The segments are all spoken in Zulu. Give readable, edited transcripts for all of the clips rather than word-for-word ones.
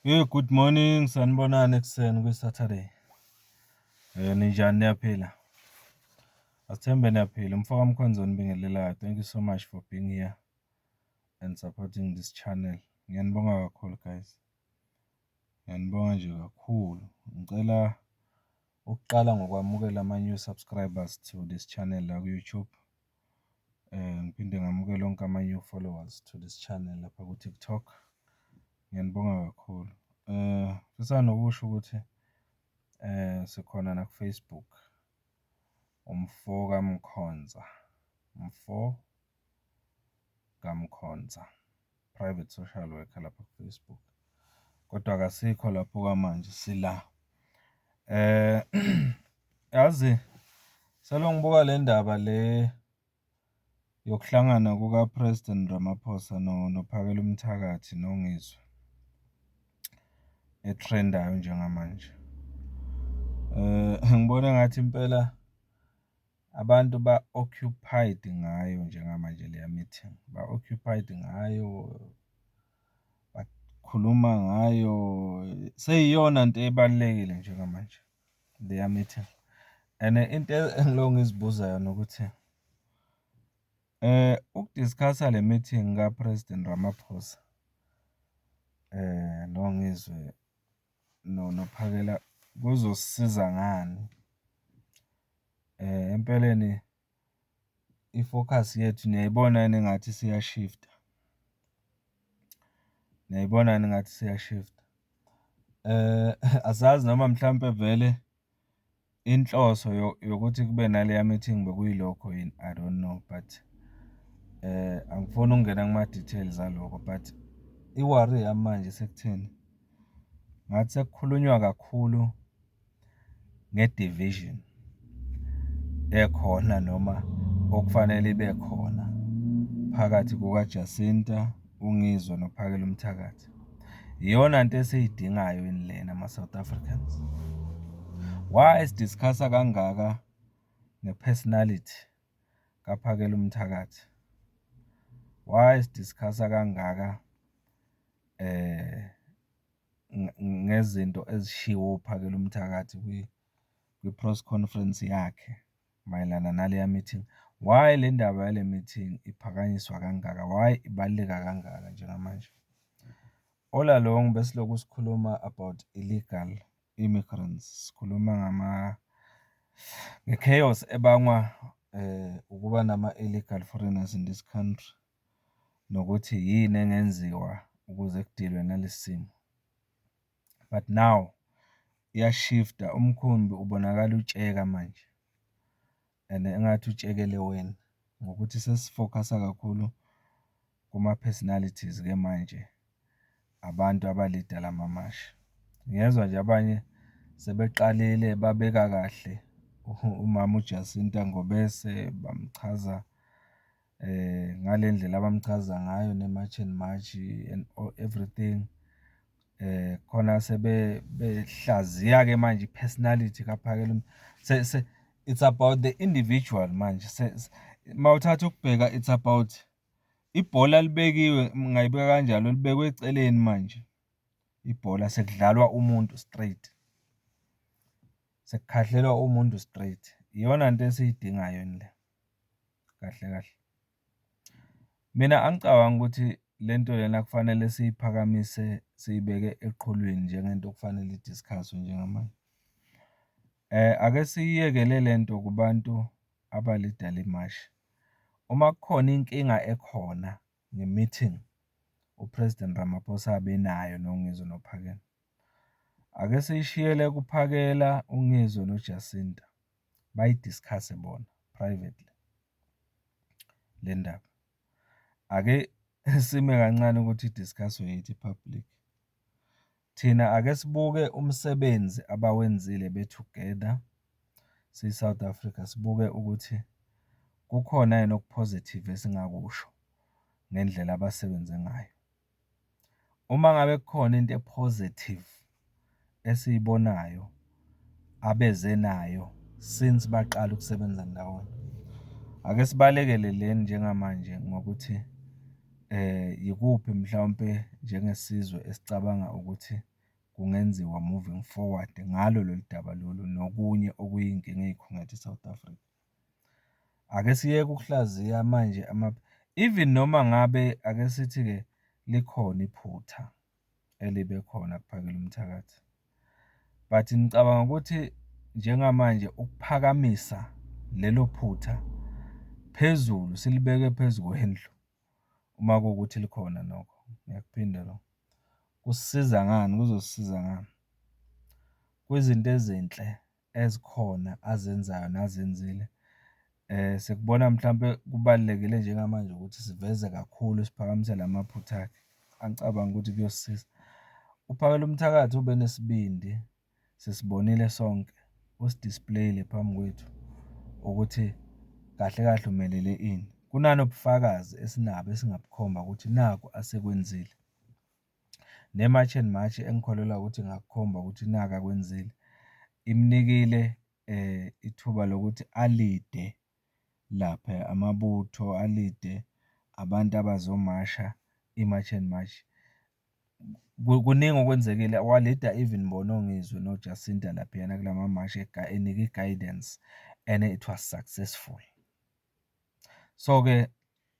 Hey, good morning, sanibonani ekuseni kwi-Saturday. Ninjani niyaphila? Asithembe niyaphila. Umfoka Mkhonza onibingelelayo. Thank you so much for being here and supporting this channel. Ngiyanibonga kakhulu, guys. Ngiyanibonga nje kakhulu. Ngicela ukuqala ngokwamukela ama-new subscribers to this channel la ku-YouTube. Ngiphinde ngamukele wonke ama-new followers to this channel lapha ku-TikTok. Ngiyanibonga kakhulu. Ngifisa nokusho ukuthi sikhona naku-Facebook, umfo kaMkhonza, umfo kaMkhonza, private social worker lapha ku-Facebook. Kodwa akasikho lapho okwamanje, sila. Yazi selokhu ngibuka le ndaba le yokuhlangana kuka-President Ramaphosa noPhakelumthakathi noNgizwe e-trend-ayo njengamanje. Ngibona engathi impela abantu ba-occupied ngayo njengamanje leya meeting, ba-occupied ngayo, bakhuluma ngayo, seyiyona nto ebalulekile njengamanje leya meeting. And into engilokhu ngizibuza yona ukuthi uku-discuss-a le meeting ka-President Ramaphosa noNgizwe noPhakela kuzosisiza ngani? Empeleni i-focus yethu niyayibona yini engathi isiya-shift-a? Niyayibona yini engathi isiya-shift-a? Asazi noma mhlampe vele inhloso yokuthi kube naleya meeting bekuyilokho yini, I don't know, but angifuni ukungena kuma-details alokho, but i-worry yami manje isekutheni, ngathi sekukhulunywa kakhulu nge-division ekhona noma okufanele ibe khona phakathi kukaJacinta, uNgizwe noPhakelumthakathi. Iyona nto esiyidingayo yini lena ma-South Africans? Why si-discuss-a kangaka nge-personality kaPhakelumthakathi? Why si-discuss-a kangaka ngezinto ezishiwo uPhakelumthakathi kwi-press conference yakhe mayelana naleya meeting? Why le ndaba yale meeting iphakanyiswa kangaka? Why ibaluleka kangaka njengamanje? All along besilokhu sikhuluma about illegal immigrants, sikhuluma nge-chaos ebangwa ukuba nama-illegal foreigners in this country, nokuthi yini engenziwa ukuze ku-deal-we nalesi simo. But now iya-shift-a, umkhumbi ubonakala utsheka manje and engathi utshekele wena ngokuthi sesi-focus-a kakhulu kuma-personalities-ke manje abantu aba-lead-a lamamashi. Ngiyezwa nje abanye sebeqalile babeka kahle umama uJacinta Ngobese, bamchaza ngale ndlela abamchaza ngayo ne-March and March and everything. Khona sebehlaziya-ke manje i-personality kaPhakela. It's about the individual manje. Uma uthatha ukubheka, it's about ibhola libekiwe, ngingayibeka kanjalo, libekwe eceleni manje ibhola, sekudlalwa umuntu straight. Sekukhahlelwa umuntu straight. Iyona nto esiyidingayo yini le kahle kahle? Mina angicabangi ukuthi le nto lena kufanele siyiphakamise siyibeke eqhulwini njengento okufanele i-discuss-we njengamanje. Ake siyiyekele le nto kubantu aba-lead-a le mashi. Uma kukhona inkinga ekhona nge-meeting u-President Ramaphosa abe nayo noNgizwe noPhakela, ake siyishiyele kuPhakela, uNgizwe noJacinta, bayi-discuss-e bona privately le ndaba. Ake sime kancane ukuthi i-discuss-we yithi i-public. Thina ake sibuke umsebenzi abawenzile be-together siyi-South Africa, sibuke ukuthi kukhona yini oku-positive esingakusho ngendlela abasebenze ngayo. Uma ngabe kukhona into e-positive esiyibonayo abeze nayo since baqala ukusebenza ndawonye, ake sibalekele le njengamanje ngokuthi ikuphi mhlawumpe njengesizwe esicabanga ukuthi. kungenziwa moving forward ngalo lolu daba lolu nokunye okuyinkinga ey'khungethe i-South Africa. Ake siyeke ukuhlaziya manje even noma ngabe ake sithi-ke likhona iphutha elibe khona kuPhakelumthakathi, but ngicabanga ukuthi njengamanje ukuphakamisa lelo phutha phezulu silibeke phezu kwendlu, uma kuwukuthi likhona nokho, ngiyakuphinda lokho, kusisiza ngani, kuzosisiza ngani? Kwizinto ezinhle ezikhona azenzayo nazenzile, sikubona mhlampe kubalulekile njengamanje ukuthi siveze kakhulu siphakamise lamaphutha akhe. Angicabangi ukuthi kuyosisiza. UPhakelumthakathi ube nesibindi, sisibonile sonke, usi-display-ile phambi kwethu ukuthi kahle kahle umelele ini. Kunanobufakazi esinabo esingabukhomba ukuthi nakhu asekwenzile. Ne-March and March engikholelwa ukuthi ingakukhomba ukuthi naku akwenzile, imnikile ithuba lokuthi alide laphaya amabutho, alide abantu abazomasha i-March and March. Kuningi okwenzekile, walida even bona oNgizwe noJacinta laphayana kulama mashi enika i-guidance and it was successful. So-ke,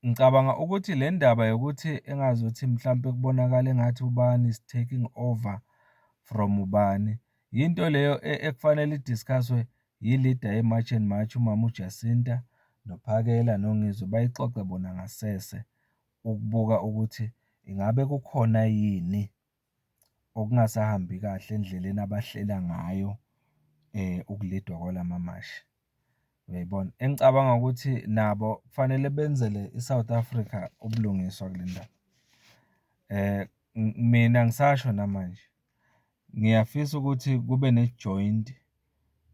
ngicabanga ukuthi le ndaba yokuthi engazuthi mhlampe kubonakale engathi ubani is taking over from ubani, yinto leyo ekufanele i-discuss-we yi-leader ye-March and March, umama uJacinta, noPhakela noNgizwe, bayixoxe bona ngasese ukubuka ukuthi ingabe kukhona yini okungasahambi kahle endleleni abahlela ngayo ukulidwa kwalamamashi, uyayibona? Engicabanga ukuthi nabo kufanele benzele i-South Africa ubulungiswa kule ndaba. Mina ngisasho namanje, ngiyafisa ukuthi kube ne-joint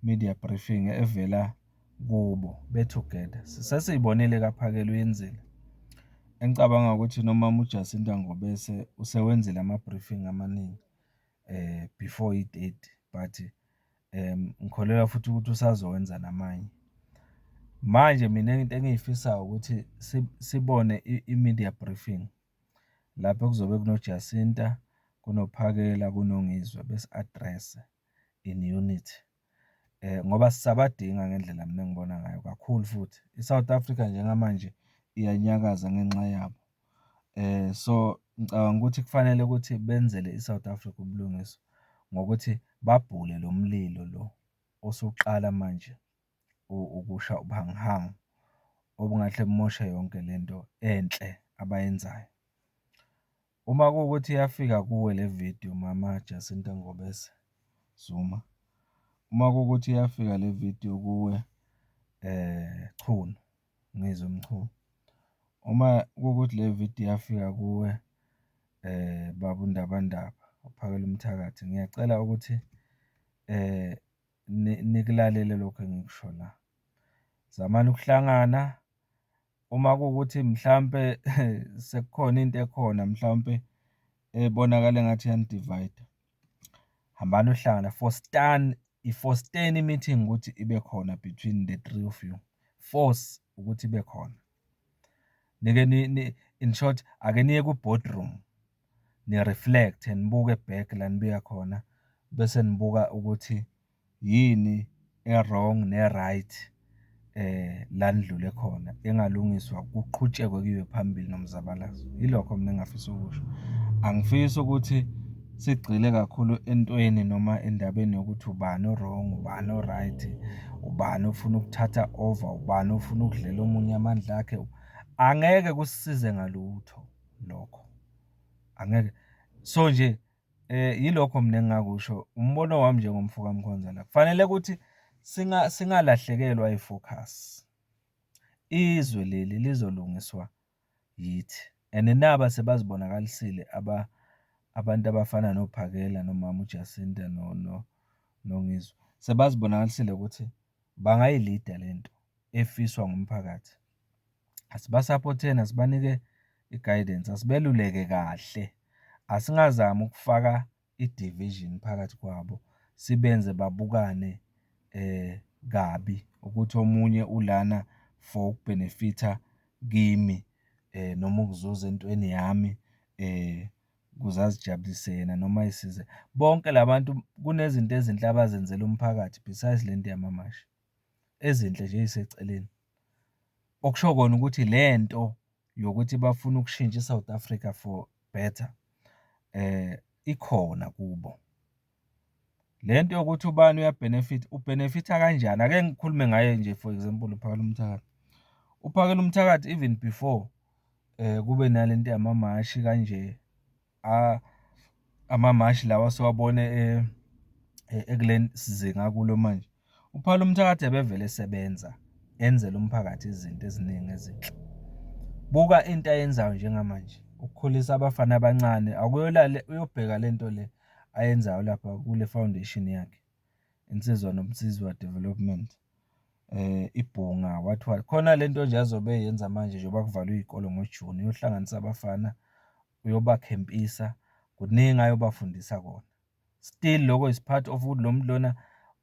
media briefing evela kubo be-together. Sesiyibonile ekaPhakela uyenzile. Engicabanga ukuthi nomama uJacinta Ngobese usewenzile ama-briefing amaningi before i-thirty, but ngikholelwa futhi ukuthi usazowenza namanye. Manje mina into engiyifisayo ukuthi sibone i-media briefing lapho ekuzobe kunoJacinta, kunoPhakela, kunoNgizwe, besi-address-e in unity. Ngoba sisabadinga ngendlela mina engibona ngayo kakhulu futhi. I-South Africa njengamanje iyanyakaza ngenxa yabo. So, ngicabanga ukuthi kufanele ukuthi benzele i-South Africa ubulungiswa ngokuthi babhule lo mlilo lo osuqala manje ukusha ubuhanguhangu obungahle bumoshe yonke lento enhle abayenzayo. Uma kuwukuthi iyafika kuwe le vidiyo Mama Jacinta Ngobese Zuma, uma kuwukuthi iyafika le vidiyo kuwe Chunu, Ngizwe Mchunu, uma kuwukuthi le vidiyo iyafika kuwe baba uNdabandaba, uPhakelumthakathi, ngiyacela ukuthi nikulalele lokhu engikusho la. Zamani ukuhlangana, uma kuwukuthi mhlampe sekukhona into ekhona mhlawumpe ebonakala engathi iyani-divide-a, hambani niyohlangana, fostani, ifosteni i-meeting ukuthi ibe khona between the three of you, force ukuthi ibe khona. Nike in short, ake niye ku-boardroom, ni-reflect-e, nibuke back la enibuya khona, bese nibuka ukuthi yini e-wrong ne-right la enidlule khona engalungiswa kuqhutshekwe kuyiwe phambili nomzabalazo. Yilokho mina engingafisa ukukusho. Angifisi ukuthi sigxile kakhulu entweni noma endabeni yokuthi ubani o-wrong, ubani o-right, ubani ofuna ukuthatha over, ubani ofuna ukudlela omunye amandla akhe. Angeke kusisize ngalutho lokho, angeke. So nje, yilokho mina engingakusho, umbono wami njengomfo kaMkhonza la. Kufanele ukuthi singalahlekelwa i-focus. Izwe leli lizolungiswa yithi and naba sebazibonakalisile abantu abafana noPhakela nomama uJacinta noNgizwe, sebazibonakalisile ukuthi bangayilida le nto efiswa ngumphakathi. Asibasaphotheni, asibanike i-guidance, asibeluleke kahle, asingazami ukufaka i-division phakathi kwabo, sibenze babukane kabi ukuthi omunye ulana for ukubhenefitha kimi noma ukuzuza entweni yami. Ukuze azijabulise yena noma ay'size. Bonke la bantu kunezinto ezinhle abazenzela umphakathi besides le nto yamamashi, ezinhle nje ey'seceleni. Okusho kona ukuthi le nto yokuthi bafuna ukushintsha i-South Africa for better, ikhona kubo. Le nto yokuthi ubani uyabhenefitha, ubhenefitha kanjani? Ake ngikhulume ngaye nje for example, uPhakelumthakathi. UPhakelumthakathi even before kube nale nto yamamashi kanje, amamashi lawa esiwabone ekule zinga akulo manje. UPhakelumthakathi ebevele esebenza, enzela umphakathi izinto eziningi ezinhle. Buka into ayenzayo njengamanje, ukukhulisa abafana abancane. Ake uyobheka le nto le ayenzayo lapha kule foundation yakhe, Insizwa Nonsizwa Development, iBhunga, what what. Khona le nto nje azobe eyenza manje njengoba kuvalwe iy'kole ngoJuni, uyohlanganisa abafana, uyobakhempisa, kuningi ayobafundisa kona. Still lokho is part of ukuthi lo muntu lona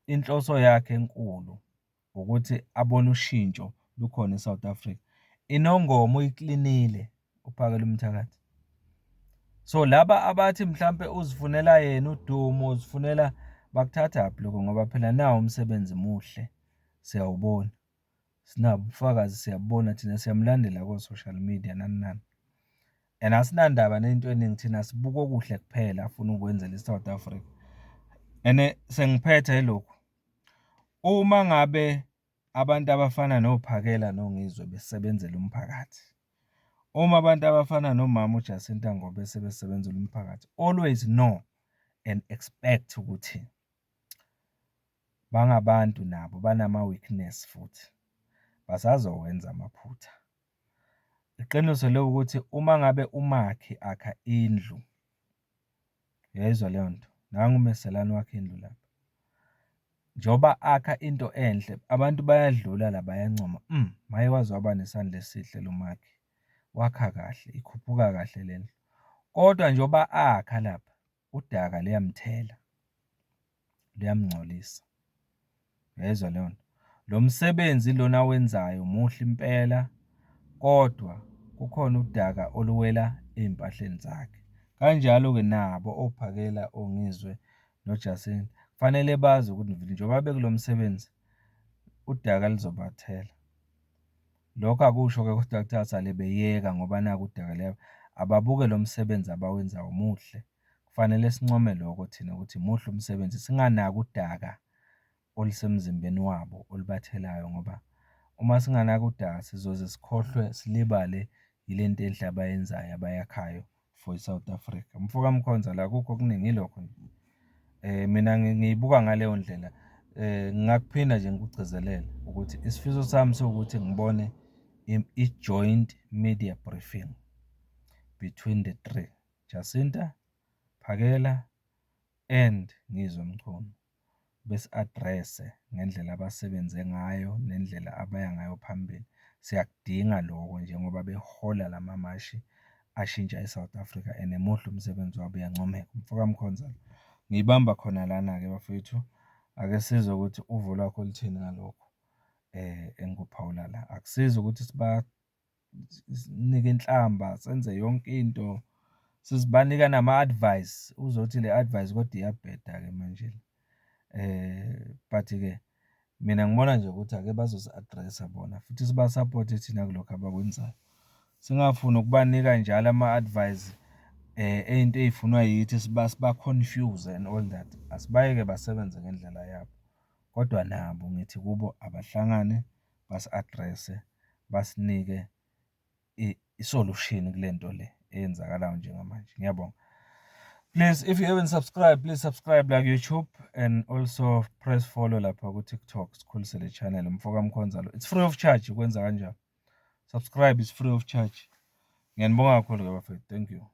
inhloso yakhe enkulu ukuthi abone ushintsho lukhona e-South Africa. INongoma uyiklinile uPhakelumthakathi. So, laba abathi mhlampe uzifunela yena udumo, uzifunela, bakuthathaphi lokho ngoba phela nawu umsebenzi muhle, siyawubona. Sinabo ubufakazi, siyabubona thina siyamlandela ko-social media, nani nani. And asinandaba ney'nto ey'ningi thina sibuka okuhle kuphela afuna ukukwenzela i-South Africa. And sengiphetha yilokhu, uma ngabe abantu abafana noPhakela noNgizwe besebenzela umphakathi, uma abantu abafana nomama uJacinta Ngobese besebenzela umphakathi, always know and expect ukuthi bangabantu nabo banama-weakness futhi, basazowenza amaphutha. Iqiniso liwukuthi uma ngabe umakhi akha indlu, uyayizwa leyo nto? Nangu umeselane wakha indlu lapha. Njengoba akha into enhle, abantu bayadlula la bayancoma, maye waze waba nesandla esihle lo makhi, wakha kahle, ikhuphuka kahle le ndlu. Kodwa njengoba akha lapha, udaka luyamthela, luyamngcolisa. Uyayizwa leyo nto? Lo msebenzi lona awenzayo muhle impela, kodwa kukhona udaka oluwela ey'mpahleni zakhe. Kanjalo-ke nabo oPhakela, oNgizwe noJacinta, kufanele bazi ukuthi njengoba bekulo msebenzi, udaka luzobathela. Lokho akusho-ke kodwa kuthiwa sale beyeka ngoba naku udaka ababuke lo msebenzi abawenzayo muhle. Kufanele sincome lokho thina ukuthi muhle umsebenzi, singanaki udaka olusemzimbeni wabo olubathelayo ngoba uma singanaka udaka sizoze sikhohlwe, silibale yile nto enhle abayenzayo abayakhayo for i-South Africa. Mfo kaMkhonza la akukho okuningi yilokho nje. Mina ngiyibuka ngaleyo ndlela. Ngingakuphinda nje ngikugcizelele ukuthi isifiso sami siwukuthi ngibone i-joint media briefing between the three, Jacinta, Phakela and Ngizwe Mchunu, besi-address-e ngendlela abasebenze ngayo nendlela abaya ngayo phambili. Siyakudinga loko njengoba behola la mamashi ashintsha i-South Africa and muhle umsebenzi wabo uyancomeka. Mfo kaMkhonza lo. Ngiyibamba khona lana-ke bafowethu, ake sizwe ukuthi uvo lwakho luthini ngalokhu engikuphawula la. Akusizi ukuthi sibanike inhlamba, senze yonke into, sizibanika nama-advice, uzothi le advice kodwa iyabheda-ke manje le. But-ke mina ngibona nje ukuthi ake bazosi-address-a bona futhi sibasaphothe thina kulokhu abakwenzayo. Singafuni ukubanika njalo ama-advice ey'nto ey'funwa yithi siba-confuse and all that. Asibayeke basebenze ngendlela yabo, kodwa nabo ngithi kubo abahlangane basi-address-e, basinike i-solution kule nto le eyenzakalayo njengamanje. Ngiyabonga. Please, if you haven't subscribed, please subscribe la ku-YouTube and also press follow lapha ku-TikTok, sikhulise le channel. Mfo kaMkhonza lo. It's free of charge ukwenza kanjalo. Subscribe is free of charge. Ngiyanibonga kakhulu-ke bafethu. Thank you.